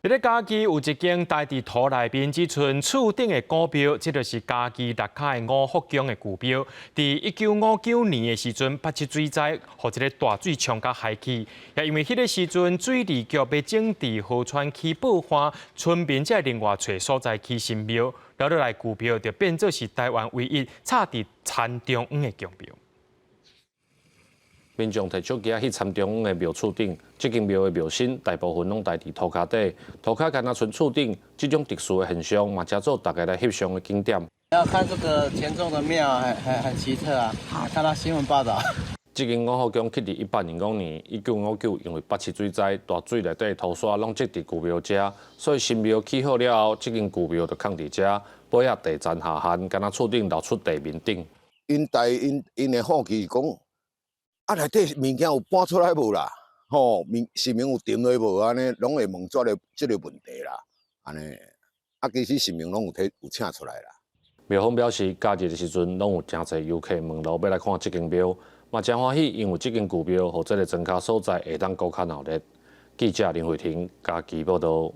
佇咧嘉義有一間待佇土內面只賰厝頂的古廟，這就是嘉義六跤的五福宮的舊廟。佇1959年的時陣，八七水災，予這个大水沖甲海去。也因為彼个時陣水利局欲整治河川起報岸，村民才另外揣所在起新廟。落來舊廟就變做是台灣唯一插佇田中央的宮廟。民眾提手機去田中央的廟厝頂，這間廟的廟身大部分攏待佇塗跤底，塗跤敢若賰厝頂，這種特殊的現象嘛，成做大家來翕相的景點。要看這個田中的廟，很奇特啊！看到新聞報道。這間五福宮起佇1805年，1959因為八七水災，大水內底土沙攏積佇舊廟遮，所以新廟起好了後，這間舊廟就囥佇遮，尾仔地層下陷，敢若厝頂露出地面頂。𪜶大𪜶𪜶的好奇講，啊，內底物件有搬出來無啦？吼，物神明有沉落無？按呢攏會問這個問題啦。按呢，啊，其實神明攏有提有請出來啦。廟方表示，假日的時陣攏有誠濟遊客問路欲來看這間廟，嘛誠歡喜，因為這間舊廟予這个莊跤所在會當閣較鬧熱。記者林慧婷嘉義報道。